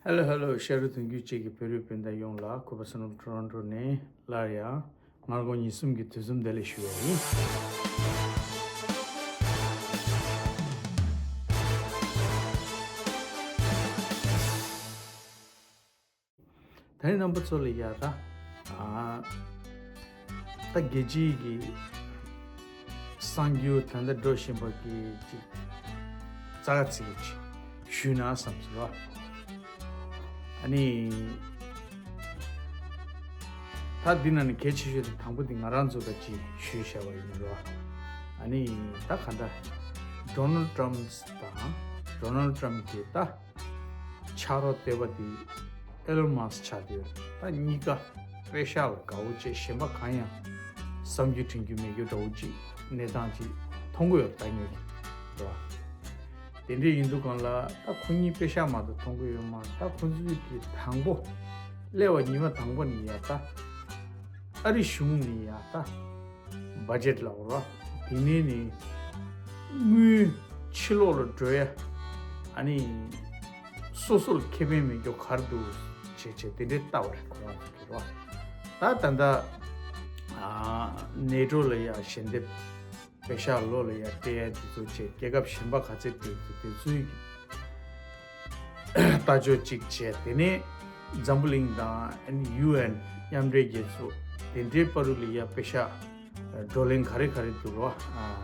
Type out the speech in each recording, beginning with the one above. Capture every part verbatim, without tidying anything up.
Hello hello, ཤ་རུ་དུང་རྒྱུད་གཅིག་གི་བོད་རིགས་སྤུན་ཟླ་ཡོངས་ལ་གུས་པ་བསོད་ནམས་ཊོ་རོན་ཊོ་ནས་སླར་ཡང་སྔ་དགོང་ཉིན་གསུམ་གྱི་དུས་གསུམ་བདེ་ལེགས་ཞུ་བ་ཡིན། ད་རེས་རྣམ་པ་ཚོ་ལ་ཡ་ད། ཨ། ད་རྒྱལ་སྤྱིའི་གི་གསར་འགྱུར་ད་ལྟ་འགྲོ་བཞིན་པ་གི་ཅིག་རྩ་ཁ་ཚིག་ཅིག་ཞུས་ན་བསམ་སོང་ར། ཨ་ནི། ད་འདི་ནང་ནས་གལ་ཆེ་ཤོས་དེ་དང་པོ་དེ་ང་རང་ཚོ་ད་ཅིག་ཞུས་བཞག་པ་ཡིན་ར། ཨ་ནི་ད་ག་འདྲ། ཌོ་ནལ་ཊམ་དང་ཌོ་ནལ་ཊམ་གྱི་ད། ཕྱག་རོགས་ལྟེ་བ་དེ་ཨེ་ལོན་མཱ་སི་ཆགས་བསྡད་ཡོད། ད་གཉིས་ཀ་པེ་ཤག་ལ་དགའ་བོ་བྱས་གཞན་པ་གང་ཡང་བསམ་རྒྱུ་དྲན་རྒྱུ་མེད་རྒྱུ་འདྲ་བོ་ཅིག་གནས་སྟངས་ཅིག་མཐོང་གི་ཡོད་རེད། ད་ངས་རེད་བ། དེ་འདྲས་ཡིན་དུས་སྒང་ལ་ད་ཁོ་གཉིས་པེ་ཤག་མ་གཏོགས་མཐོང་གི་ཡོད་མ་རེད། ད་ཁོ་ཚོའི་གི་དང་པོ་སླེབས་པ་ཉི་མ་དང་པོ་ནས་ཡ་ད་ཨ་རི་གཞུང་ནས་ཡ་ད། བ་ཇེཊ་ལབ་ར། དེ་ནས་ནི་དངུལ་ཕྱི་ལོགས་ལ་འགྲོ་ཡ། ཨ་ནི་སོ་སོ་ལ་ཁེ་ཕན་མེད་རྒྱུ་ག་རེ་འདུག་བྱས་བྱས་དེ་འདྲའི་ལྟ་བ་རེད། ཁོ་རང་ཚོ་གི་ར། ད་ད་ལྟ་ཨ་ནེ་ཊོ་ལ་ཡ་ཞལ་འདེབས། པེ་ཤག་ལོ་ལ་ཡ་སྤྲད་ཡ་དེ་ཚོ་བྱས། རྒྱལ་ཁབ་གཞན་པ་ག་ཚད་སྤྲད་ཚུལ་དེ་ཚོའི་གི་ལྟ་ཕྱོགས་གཅིག་བྱས། དེ་ནས་འཛམ་བུ་གླིང་དང་ཨ་ནི་ཡུ་ཨེན་མཉམ་འབྲེལ་རྒྱལ་ཚོགས་དེ་འདྲའི་བར་དུ་ལ་ཡ་པེ་ཤག་བགྲོ་གླེང་ག་རེ་ག་རེ་འདུག་རོ། ཨ།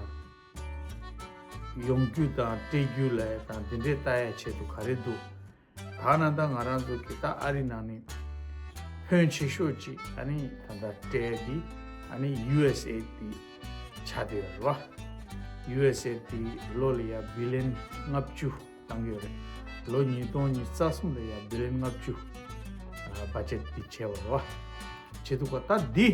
ཡོང་རྒྱུ་དང་སྤྲད་རྒྱུ་ལ་ཡ་དང་དེ་འདྲའི་ལྟ་ཡ་ཆེད་དུ་ག་རེ་འདུག་ད་ན་ད་ང་རང་ཚོ་གི་ད་ཨ་རི་ནང་ནས་ཕོན་ཆེ་ཤོས་ཅིག་ཨ་ནི་ད་ད་སྤྲད་དེ་ཨ་ནི་ཡུ་ཨེས་ཨེ་དེ་ཆགས་བསྡད་ཡོད་རེད་བ། ཡུ་ཨེས་ཨེ་དེ་ལོ་ལ་ཡ་བི་ལི་ཡན་ལྔ་བཅུ་བཏང་གི་ཡོད་རེད། ལོ་ཉིས་སྟོང་ཉི་ཤུ་རྩ་གསུམ་ལ་ཡ་བི་ལི་ཡན་ལྔ་བཅུ་བ་ཇེཊ་དེ་བྱས་པ་རེད་བ། བྱེད་འདུག་ག་ད་འདི།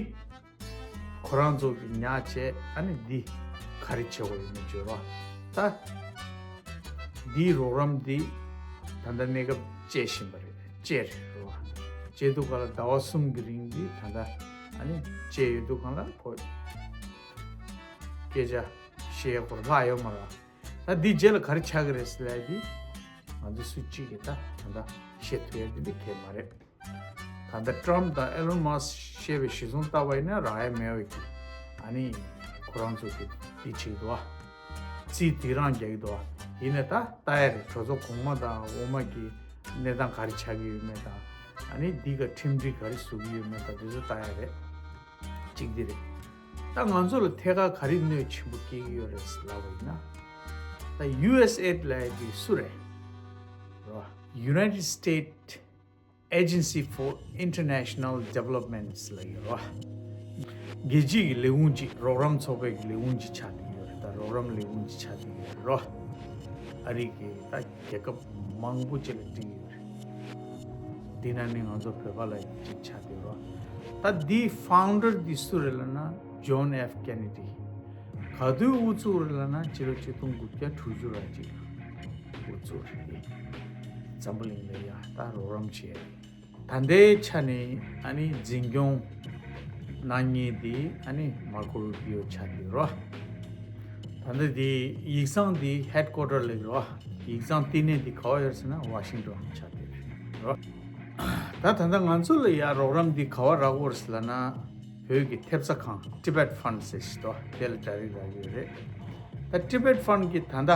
ཁོ་རང་ཚོ་གི་ཉག་བྱས་ཨ་ནི་འདི་ག་རེ་བྱེད་དགོས་ཡོད་མེད་བརྗོད་རོགས། ད་འདིའི་རོགས་རམ་འདི་ད་ལྟ་གནས་སྐབས་བཅད་བཞིན་པ་རེད། བཅད་རེད་རོགས། བཅད་འདུག་ག་ལ་ཟླ་བ་གསུམ་གྱི་རིང་འདི་ད་ལྟ་ཨ་ནི་བཅད་ཡོད་འདུག་ག་ལ་ཁོ་སྐད་ཆ་བཤད་ཡག་ཁོ་ལྷག་ཡོད་མ་རེད། ད་འདི་རྗེས་ལ་ག་རེ་ཆགས་ཀྱི་རེད་ཟེར་ལབ་ཡ་འདི་ང་ཚོ་སུ་གཅིག་གིས་ད་ད་ལྟ་བཤད་ཐུབ་ཡ་འདི་འདི་གལ་མ་རེད། ད་ལྟ་ཊམ་དང་ཨེ་ལོན་མཱ་སི་བཤད་པའི་གཞི་བཟུང་ལྟ་བ་ཡིན་ན་རག་ཡ་མེད་པའི་གི་ཨ་ནི་ཁོ་རང་ཚོ་གི་འདི་བྱེད་འདུག་ཨ། རྩིས་དེ་རང་རྒྱག་གི་འདུག་ཨ། ཡིན་ནའི་ད་ལྟ་ཡ་རེད། གྲོས་ཚོགས་གོང་མ་དང་འོག་མ་གི་གནས་སྟངས་ག་རེ་ཆགས་ཀྱི་ཡོད་མེད་དང་ཨ་ནི་འདི་ག་ཁྲིམས་སྒྲིག་ག་རེ་བཟོ་གི་ཡོད་མེད་དང་དེ་ཚོ་ལྟ་ཡ་རེད། གཅིག་འདི་རེད། ད་ང་ཚོ་ལ་ཐད་ཀར་ག་རེ་གནོད་ཆེན་པོ་སྐྱེལ་གྱི་ཡོད་རེད་ལབ་པ་ཡིན་ན། ད་ཡུ་ཨེས་ཨེ་ལབ་ཡ་དེ་སུ་རེད། རོ། United States Agency for International Development ལབ་ཡོད་རོ། རྒྱལ་སྤྱིའི་ལས་ཁུངས་ཅིག་རོགས་རམ་ཚོགས་པའི་ལས་ཁུངས་ཅིག་ཆགས་བསྡད་ཡོད་རེད། ད་རོགས་རམ་ལས་ཁུངས་ཅིག་ཆགས་བསྡད་ཡོད་རེད་རོ། ཨ་རི་གི་ད་རྒྱལ་ཁབ་མང་པོ་ཅིག་ལ་སྤྲད་ཀྱི་ཡོད་རེད། འདི་ནང་ནས་ང་ཚོ་བོད་པ་ལ་ཅིག་ཆགས་བསྡད་རོ། ད་འདིའི་ཕའུན་ཌར་འདི་སུ་རེད་ལབ་ན་ཇོན་ཨེཕ་ཀེ་ནེ་ཌི། ག་དུས་དབུ་བཙུགས་རེད་ལབ་ན་ཕྱི་ལོ་ཆིག་སྟོང་དགུ་བརྒྱ་དྲུག་ཅུ་རེ་གཅིག་ལ་དབུ་བཙུགས་རེད། འཛམ་བུ་གླིང་ལ་ཡ་ད་རོགས་རམ་བྱས། ད་ལྟའི་ཆ་ནས་ཨ་ནི་འཛིན་སྐྱོང་གནང་མཁན་དེ་ཨ་ནི་མར་ཀོ་རུ་པི་ཡོ་ཆགས་བསྡད་རོ། ད་ལྟ་དེ་ཡིག་ཚང་དེ་ཧེཌ་ཀོ་ཊར་ལབ་རོ། ཡིག་ཚང་བསྟི་གནས་དེ་ག་བ་ཡོད་ཟེར་ན་ཝ་ཤིང་ཊོན་ཆགས་བསྡད་རོ། ད་ད་ལྟ་ང་ཚོ་ལ་ཡ་རོགས་རམ་འདི་ག་བ་རག་གི་ཡོད་རེད་ཟེར་ལབ་ན་བོད་ཀྱི་ཐེབས་རྩ་ཁང་Tibet Fund ཟེར་ཞིག་འདུག་དེ་ལ་ཌའི་རེག་རག་གི་ཡོད་རེད། ད་Tibet Fund གི་ད་ལྟ་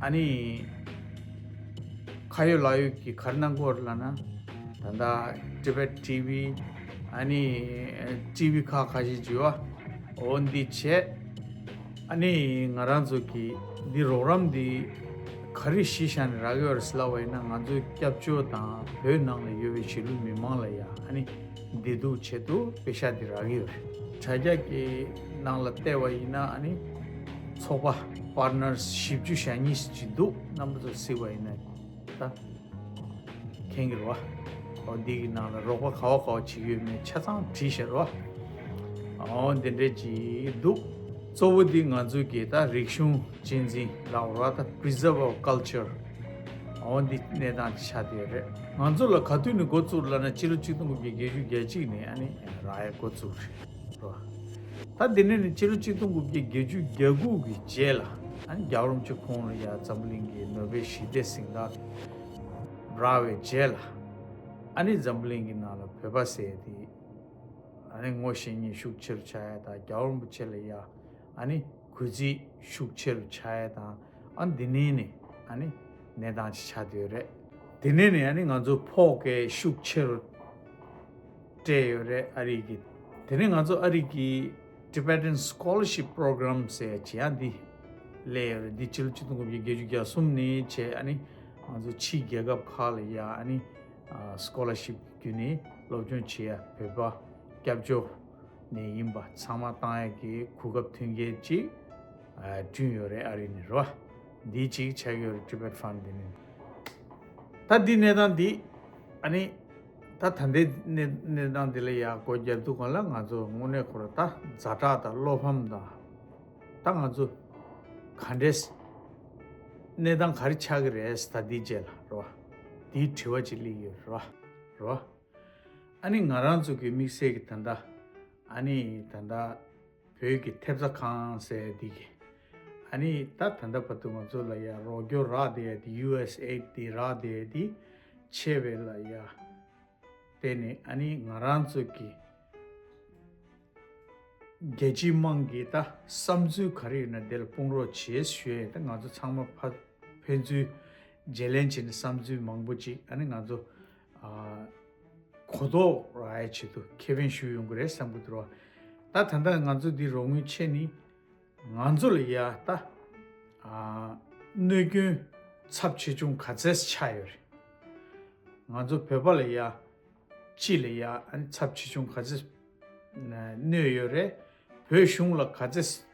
ཨ་ནི་ཁ་ཡོད་ལག་ཡོད་ཀྱི་ག་རེ་གནང་གི་ཡོད་རེད་ལབ་ན་ད་ལྟ་Tibet ཊི་ཝི་ཨ་ནི་ཊི་ཝི་ཁག་ཁ་ཤས་ཅིག་ཡོད་འོ་འདི་བྱས། ཨ་ནི་ང་རང་ཚོ་གི་འདི་རོགས་རམ་འདི་ག་རེ་གཞི་བཞག་ནས་རག་གི་ཡོད་རེད་ཟེར་ལབ་པ་ཡིན་ན་ང་ཚོའི་སྐྱབས་བཅོལ་དང་བོད་ནང་ལ་ཡོད་པའི་གཞིས་ལུས་མི་མང་ལ་ཡ་ཨ་ནི་བདེ་སྡུག་ཆེད་དུ་པེ་ཤག་འདི་རག་གི་ཡོད་རེད། དྲ་རྒྱ་གི་ནང་ལ་བལྟས་པ་ཡིན་ན་ཨ་ནི་ཚོགས་པ་པར་ཊི་ནར་སི་བཞི་བཅུ་ཞེ་གཉིས་ཅིག་འདུག་རྣམ་པ་ཚོ་གཟིགས་པ་ཡིན་ན་ད། མཁྱེན་གྱི་རེད་བ། འོ་འདི་གི་ནང་ལ་རོགས་པ་ག་བ་ག་བ་བྱེད་ཀྱི་ཡོད་མེད་ཆ་ཚང་བྲིས་བཞག་རེད་བ། འོ་འདི་འདྲས་ཅིག་འདུག་གཙོ་བོ་འདི་ང་ཚོའི་གི་ད་རིག་གཞུང་གཅེས་འཛིན་ལབ་རེད་བ། ད་preserve of culture འོ་འདི་གནས་སྟངས་ཅིག་ཆགས་བསྡད་ཡོད་རེད། ང་ཚོ་ལ་ག་དུས་ནས་འགོ་བཙུགས་ལབ་ན་ཕྱི་ལོ་ཆིག་སྟོང་དགུ་བརྒྱ་བརྒྱད་ཅུ་གྱ་གཅིག་ནས་ཨ་ནི་རག་ཡ་འགོ་བཙུགས་རེད། རོ། ད་དེ་ནས་ནི་ཕྱི་ལོ་ཆིག་སྟོང་དགུ་བརྒྱ་བརྒྱད་ཅུ་གྱ་དགུ་གི་རྗེས་ལ་ཨ་ནི་རྒྱལ་བ་རིན་པོ་ཆེ་ཁོང་ལ་ཡ་འཛམ་བུ་གླིང་གི་ནོ་བེལ་ཞི་བདེ་གཟེངས་རྟགས་ རག་པའི་རྗེས་ལ། ཨ་ནི་འཛམ་བུ་གླིང་གི་ནང་ལ་བོད་པ་ཟེར་དེ། ཨ་ནི་ངོ་ཤེས་མཁན་ཤུགས་ཆེ་རུ་ཆགས་ཡ་དང་རྒྱལ་བ་རིན་པོ་ཆེ་ལ་ཡ། ཨ་ནི་གུས་བརྩི་ཤུགས་ཆེ་རུ་ཆགས་ཡ་དང་། ཨ་འདི་ནས་ནི་ཨ་ནི་གནས་སྟངས་ཅིག་ཆགས་བསྡད་ཡོད་རེད། དེ་ནས་ནི་ཨ་ནི་ང་ཚོ་ཕོགས་སྐད་ཤུགས་ཆེ་རུ་སྤྲད་ཡོད་རེད་ཨ་རི་གི། དེ་ནས་ང་ཚོ་ཨ་རི་གི་Tibetan Scholarship Program ཟེར་ཡ་ཅིག་ཡང་འདི་སླེབས་ཡོད་རེད། འདི་ཕྱི་ལོ་ཆིག་སྟོང་དགུ་བརྒྱ་བརྒྱད་ཅུ་གྱ་གསུམ་ནས་བྱས། ཨ་ནི་ང་ཚོ་ཕྱིའི་རྒྱལ་ཁབ་ཁག་ལ་ཡ་ཨ་ནི་ཨ་scholarship བརྒྱུད་ནས་སློབ་སྦྱོང་བྱེད་ཡ་བོད་པ་སྐྱབས་བཅོལ་ནས་ཡིན་པ་ཚང་མ་བཏང་ཡ་གི་གོ་སྐབས་མཐུན་རྐྱེན་ཅིག་ཨ་བསྐྲུན་ཡོད་རེད་ཨ་རི་ནས་རོ། འདི་གཅིག་ཆགས་ཡོད་རེད། Tibet Fund འདི་ནས། ད་འདི་གནས་སྟངས་འདི་ཨ་ནི་ད་ད་ལྟའི་གནས་གནས་སྟངས་འདི་ལ་ཡ་སྒོ་རྒྱབ་དུས་སྒང་ལ་ང་ཚོ་དངོས་གནས་ཁོ་ར་ད་ཛ་དྲག་དང་བློ་ཕམ་དང་། ད་ང་ཚོ་ག་འདྲས་གནས་སྟངས་ག་རེ་ཆགས་ཀྱི་རེད་ད་འདི་རྗེས་ལ་རོ། འདིའི་དྲི་བ་ཅིག་སླེབས་ཡོད་རོ། རོ། ཨ་ནི་ང་རང་ཚོ་གི་དམིགས་བསལ་གྱི་ད་ལྟ་ཨ་ནི་ད་ལྟ་བོད་ཀྱི་ཐེབས་རྩ་ཁང་ཟེར་འདི་གི། ཨ་ནི་ད་ད་ལྟ་བར་དུ་ང་ཚོ་ལ་ཡ་རོགས་སྐྱོར་རག་བསྡད་ཡ་དེ་ཡུ་ཨེས་ཨེ་ཌི་དེ་རག་བསྡད་ཡ་དེ་ཆེ་བའི་ལ་ཡ་བརྟེན་ནས་ཨ་ནི་ང་རང་ཚོ་གི་རྒྱལ་སྤྱིའི་དམངས་ཀྱི་ད་བསམ་ཚུལ་ག་རེ་ཡོད་ན་དེ་ལ་དཔུང་རོགས་བྱེད་ཞུ་ཡ་ད་ང་ཚོ་ཚང་མ་ཕ་ཕན་ཚུན་བརྗེ་ལེན་བྱས་ནས་བསམ་ཚུལ་མང་པོ་ཅིག་ཨ་ནི་ང་ཚོ་ཨ་གོ་རྟོགས་རག་ཡ་ཆེད་དུ་ཁེ་ཕན་ཞུ་ཡོང་གི་རེད་བསམ་གི་འདུག་རོ། ད་ད་ལྟ་ང་ཚོ་འདི་རོགས་དངུལ་ཆེ་ནི་ང་ཚོ་ལ་ཡ་ད་ཨ་གནོད་སྐྱོན་ཚབས་ཆེ་ཆུང་ག་ཚད་ཆགས་ཡོད་རེད། ང་ཚོ་བོད་པ་ལ་ཡ་སྤྱི་ལ་ཡ་ཨ་ནི་ཚབས་ཆེ་ཆུང་ག་ཚད་གནོད་ཡོད་རེད། བོད་གཞུང་ལ་ག་ཚད་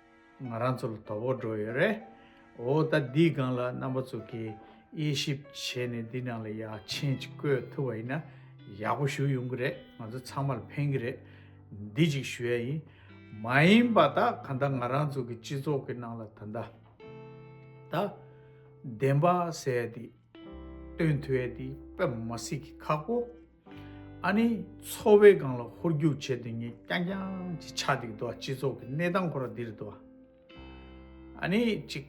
ང་རང་ཚོ་ལ་དོ་ཕོག་འགྲོ་ཡོད་རེད། འོ་ད་འདིའི་སྒང་ལ་རྣམ་པ་ཚོ་གིས་དབྱེ་ཞིབ་བྱས་ནས་འདི་ནང་ལ་ཡ་མཆན་ཅིག་བཀོད་ཐུབ་པ་ཡིན་ན་ཡག་པོ་ཞིག་ཡོང་གི་རེད། ང་ཚོ་ཚང་མ་ལ་ཕན་གི་རེད། འདི་ཅིག་ཞུ་ཡ་ཡིན། མ་ཡིན་པ་ད་ག་ད་ང་རང་ཚོ་གི་སྤྱི་ཚོགས་ཀྱི་ནང་ལ་ད་ལྟ་བདེན་པ་ཟེར་ཡ་འདི་སྟོན་ཐུབ་ཡ་འདི་དཔེ་མ་སྲིད་ཀྱི་ཁག་པོ། ཨ་ནི་འཚོ་བའི་སྒང་ལ་ཧོལ་རྒྱུག་བྱེད་དུས་ངས་རྐྱང་རྐྱང་ཅིག་ཆགས་འདུག་འདུག་སྤྱི་ཚོགས་ཀྱི་གནས་སྟངས་ཁོ་རང་འདིར་འདུག་ཨ་ནི་ཅིག་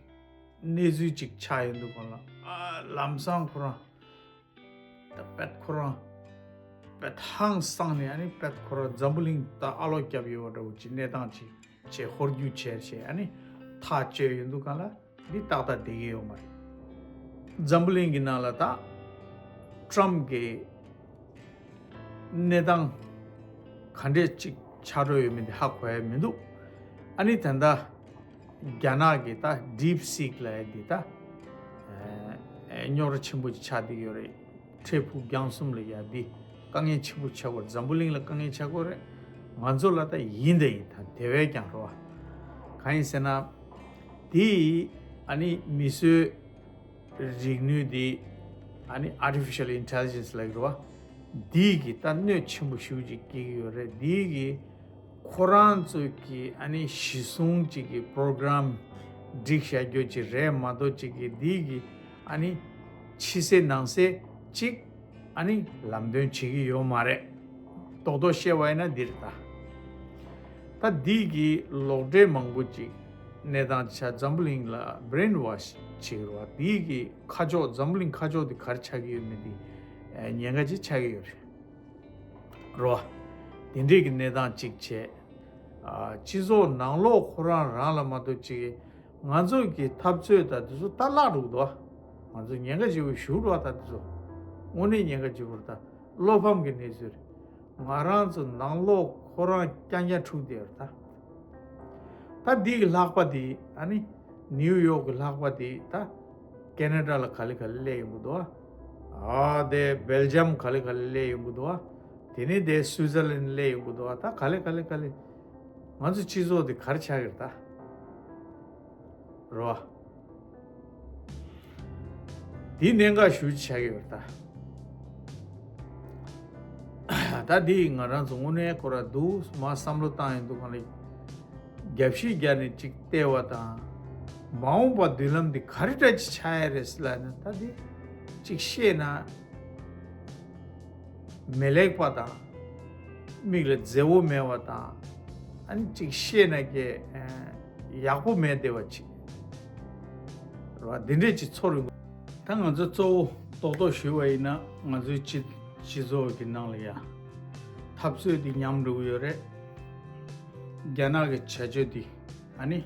གནས་ཚུལ་ཅིག་ཆགས་ཡོང་དུས་སྒང་ལ་ཨ་ལམ་སང་ཁོ་རང་ད་པད་ཁོ་རང་པད་ཧང་སངས་ནས་ཨ་ནི་པད་ཁོ་རང་འཛམ་བུ་གླིང་ད་ཨ་ལོ་བརྒྱབ་ཡོད་པ་འདྲ་བོ་ཅིག་གནས་སྟངས་ཅིག་བྱས་ཧོལ་རྒྱུག་བྱས་བྱས་ཨ་ནི་ཐག་བཅད་ཡོང་དུས་སྒང་ལ། འདི་ཏག་ཏག་བསྡད་ཀྱི་ཡོད་མ་རེད། འཛམ་བུ་གླིང་གི་ནང་ལ་ད་ཀྲམ་གྱི་གནས་སྟངས་ག་འདྲས་ཅིག་ཆགས་འགྲོ་ཡོད་མེད་འདི་ཧ་གོ་ཡ་མི་འདུག་ཨ་ནི་ད་ལྟ་རྒྱ་ནག་གི་ད་ཌིབ་སིག་ལབ་ཡ་འདི་ད་ཨེ་རྙོག་དྲ་ཆེན་པོ་ཅིག་ཆགས་བསྡད་ཡོད་རེད། འཕྲལ་ཕུགས་རྒྱང་གསུམ་ལ་ཡ་འདི་དཀའ་ངལ་ཆེན་པོ་ཆགས་ཀྱི་ཡོད་རེད། འཛམ་བུ་གླིང་ལ་དཀའ་ངལ་ཆགས་ཀྱི་ཡོད་རེད། ང་ཚོ་ལ་ད་ཡིན་ད་ཡིན་ད་དེ་བས་ཀྱང་རོ། གང་ཡིན་ཟེར་ན། དེ་ཨ་ནི་མིས་བཟོས་རིག་ནུས་དེ་ཨ་ནི་Artificial Intelligence ལབ་ཀྱི་རེད་བ། དེ་གི་ད་གནོད་ཆེན་པོ་ཞེ་པོ་ཅིག་སྐྱེལ་གྱི་ཡོད་རེད། དེ་གི་ཁོ་རང་ཚོ་གི་ཨ་ནི་གཞི་བཟུང་ཅིག་གི་པོ་རོ་གྷ་རམ་སྒྲིག་བཞག་རྒྱུ་ཅིག་རེད་མ་གཏོགས་ཅིག་གི་དེ་གི་ཨ་ནི་ཕྱི་གསལ་ནང་གསལ་ཅིག་ཨ་ནི་ལམ་སྟོན་བྱེད་ཀྱི་ཡོད་མ་རེད། རྡོག་རྡོག་བཤད་པ་ཡིན་ན་འདིར་ད། ད་འདི་གི་ལོག་འགྲེལ་མང་པོ་ཅིག་གནས་སྟངས་ཆ་འཛམ་བུ་གླིང་ལ་brainwash བྱེད་ཀྱི་རེད་བ། འདི་གི་ཁ་ཕྱོགས་འཛམ་བུ་གླིང་ཁ་ཕྱོགས་འདི་ག་རེ་ཆགས་ཀྱི་ཡོད་མེད་འདི་ཉེན་ཁ་ཅིག་ཆགས་ཀྱི་ཡོད་རེད། རེད་བ། དེ་འདྲས་ཀྱི་གནས་སྟངས་ཅིག་བྱས། ཨ་སྤྱི་ཚོགས་ནང་ལོགས་ཁོ་རང་རང་ལ་མ་གཏོགས་ཅིག་ང་ཚོ་གི་འཐབ་རྩོད་ད་དེ་ཚོ་ད་བརླག་འགྲོ་གི་འདུག་ང་ཚོ་ཉེན་ཁ་ཆེ་བོ་ཞུགས་འགྲོ་ད་དེ་ཚོ་དངོས་གནས་ཉེན་ཁ་ཆེ་བོ་རེད། ད་བློ་ཕམ་གྱི་གནས་ཚུལ་རེད། ང་རང་ཚོ་ནང་ལོགས་ཁོ་རང་རྐྱང་རྐྱང་འཁྲུག་བསྡད་ཡོད་རེད་ད། ད་འདི་གི་ལྷག་པ་དེ་ཨ་ནི་ནིའུ་ཡོག་གི་ལྷག་པ་དེ་ད་ཁེ་ན་ཌ་ལ་ག་ལེ་ག་ལེ་སླེབས་ཡོང་གི་འདུག་ཨ་དེ་སྦེལ་ཇམ་ག་ལེ་ག་ལེ་སླེབས་ཡོང་གི་འདུག་དེ་ནས་དེ་སུའི་ཛར་ལན་སླེབས་ཡོང་གི་འདུག་ད་ག་ལེ་ག་ལེ་ག་ལེ། ང་ཚོ་སྤྱི་ཚོགས་དེ་ག་རེ་ཆགས་ཀྱི་རེད་ད། རེད་བ། དེ་གནད་འགག་ཞེ་པོ་ཅིག་ཆགས་ཀྱི་ཡོད་རེད་ད། ད་དེ་ང་རང་ཚོ་དངོས་གནས་ཁོ་ར་འདུག་མ་བསམ་བློ་བཏང་ཡོང་དུས་སྒང་ལ་རྒྱབ་བཤིག་རྒྱབ་ནས་ཅིག་བལྟས་པ་དང་། མ་འོངས་པ་མདུན་ལམ་འདི་ག་རེ་འདྲ་ཅིག་ཆགས་ཡ་རེད་ཟེར་ལབ་ན། ད་དེ་ཅིག་བཤད་ན་མི་ལེགས་པ་དང་། མིག་ལ་མཛེས་པོ་མེད་པ་དང་། ཨ་ནི་ཅིག་བཤད་ན་ཀྱེ་ཡག་པོ་མེད་བསྡད་པ་ཅིག་རེད་བ། འདི་འདྲས་ཅིག་ཚོར་ཡོང་། ད་ང་ཚོ་གཙོ་བོ་ རྡོག་རྡོག་ཞུས་པ་ཡིན་ན་ང་ཚོའི་སྤྱི་སྤྱི་ཚོགས་ཀྱི་ནང་ལ་ཡང་འཐབ་རྩོད་འདི་ཉམས་འགྲོ་གི་ཡོད་རེད། རྒྱ་ནག་གི་བྱ་སྤྱོད་འདི་ཨ་ནི་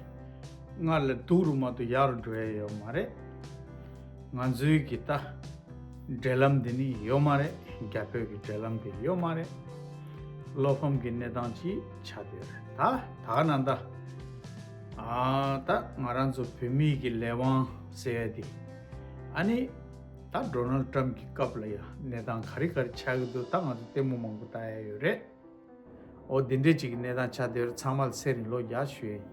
སྔར་ལས་སྡུག་རུ་མ་གཏོགས་ཡག་རུ་འགྲོ་ཡ་ཡོད་མ་རེད། ང་ཚོའི་གི་ད་འབྲེལ་ལམ་འདི་ནི་ཡོད་མ་རེད། རྒྱ་བོད་ཀྱི་འབྲེལ་ལམ་འདི་ཡོད་མ་རེད། བློ་ཕམ་གྱི་གནས་སྟངས་ཅིག་ཆགས་བསྡད་ཡོད་རེད། ད་ད་ག་ནང་ད་ཨ་ད་ང་རང་ཚོ་བོད་མི་གི་ལས་དབང་ཟེར་ཡ་འདི་ཨ་ནི། ད་ཌོ་ནལ་ཊམ་གྱི་སྐབས་ལ་ཡང་གནས་སྟངས་ག་རེ་ག་རེ་ཆགས་ཀྱི་འདུག་ད་ང་ཚོ་ལྟད་མོ་མང་པོ་ལྟ་ཡ་ཡོད་རེད། འོ་འདི་འདྲས་ཅིག་གི་གནས་སྟངས་ཆགས་བསྡད་ཡོད་རེད། ཚང་མ་ལ་ཚེ་རིང་ལོ་བརྒྱ་ཞུ་ཡ་ཡིན།